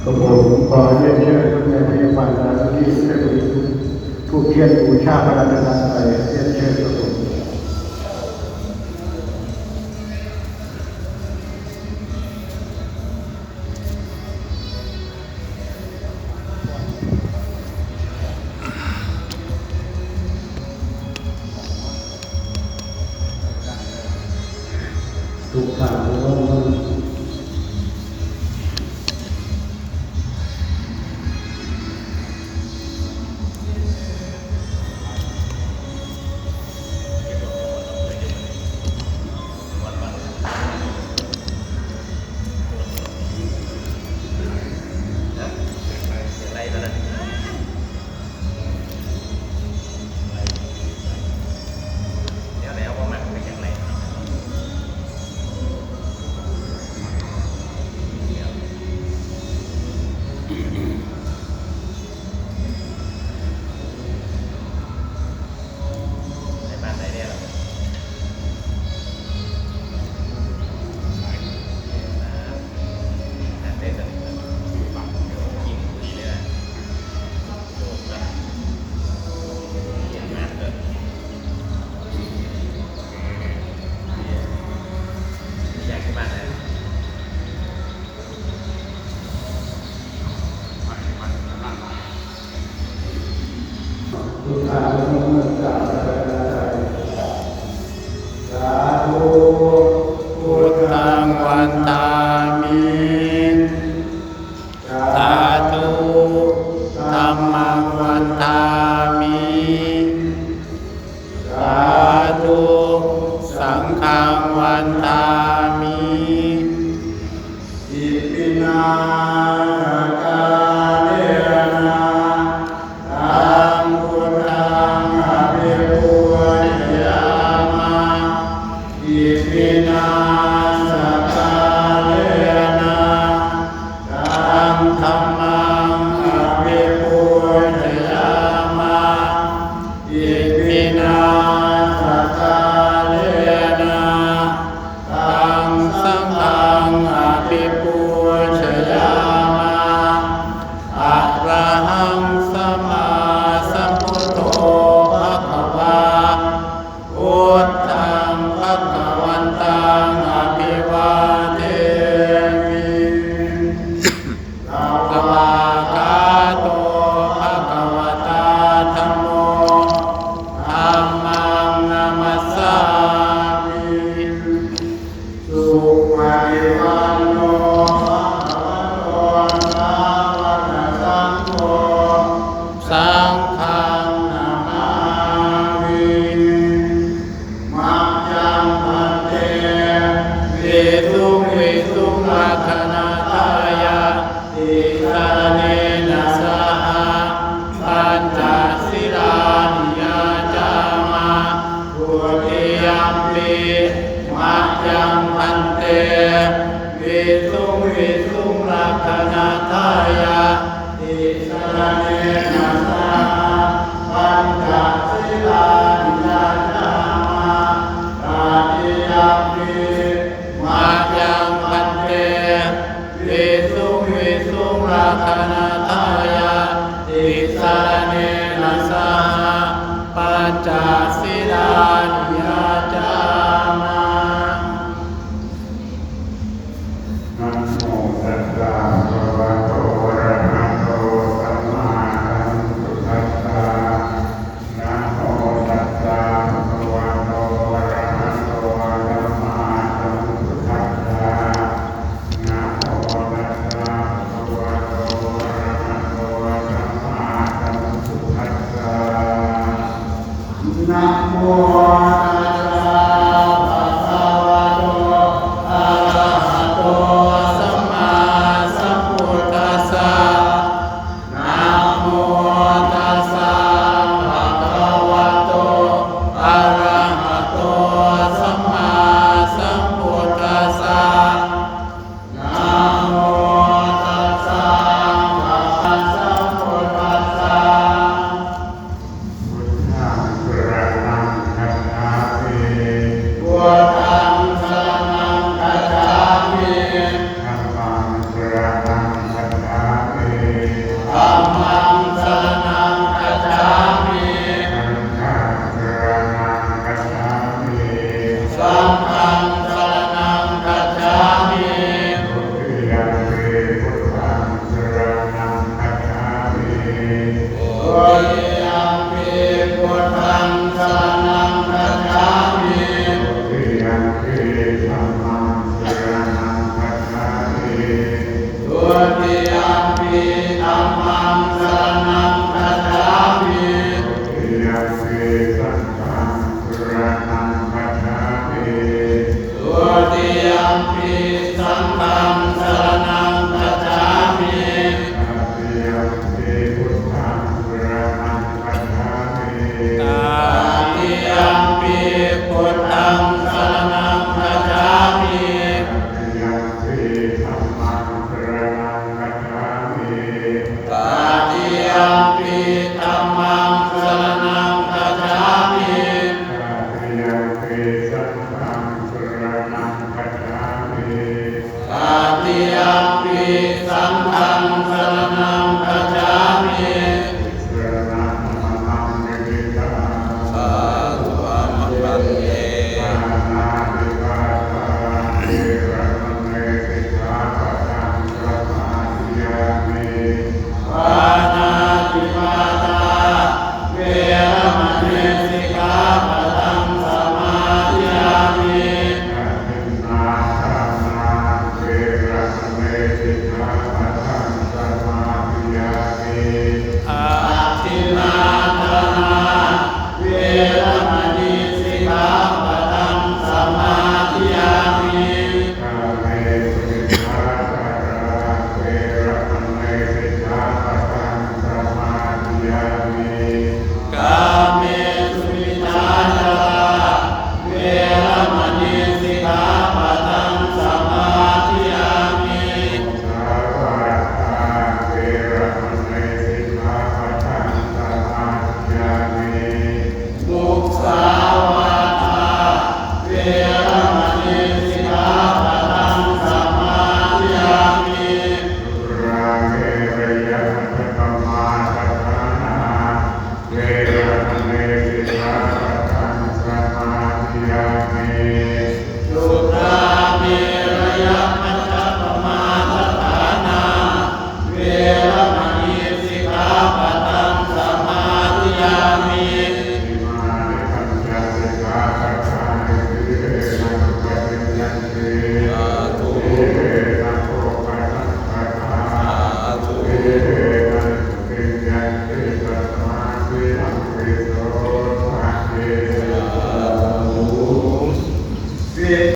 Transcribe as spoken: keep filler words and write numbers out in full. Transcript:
ครับผม ขอเรียนเชิญคุณแม่พยาบาล สามัคคี ได้ประดิษฐ์ธูปเทียนบูชาพระรัตนตรัย เรียนเชิญครับผม ทุกข์ทั้งมวล Sādhu. Buddhaṃ vandāmi. Sādhu. Dhammaṃ vandāmi. Sādhu. Saṅghaṃ vandāmi. Iminā sakkārena taṃ buddhaṃ abhipūjayāma. Iminā sakkārena taṃ dhammaṃ abhipūjayāma. Iminā sakkārena taṃ saṅghaṃ abhipūjayāma. Arahaṃ sammāsambuddho bhagavā. Buddhaṃ bhagavantaṃ abhivādemi. Svākkhāto bhagavatā dhammo. Dhammaṃ namassāmi. Supaṭipanno bhagavato sāvakasaṅgho. Saṅghaṃ namāmi. Mayaṃ bhante visuṃ visuṃ rakkhaṇatthāya tisaraṇena saha pañca sīlāni yācāma. Dutiyampi mayaṃ bhante visuṃ visuṃ rakkhaṇatthāya tisaraṇena saha pañca sīlāni yācāma. Tatiyampi mayaṃ bhante visuṃ visuṃ rakkhaṇatthāya tisaraṇena saha pañca sīlāni yācāma. Namo tassa bhagavato arahato sammāsambuddhassa. Namo tassa bhagavato arahato sammāsambuddhassa. Namo tassa bhagavato arahato sammāsambuddhassa. Namo tassa bhagavato arahato sammāsambuddhassa. gacchāmi.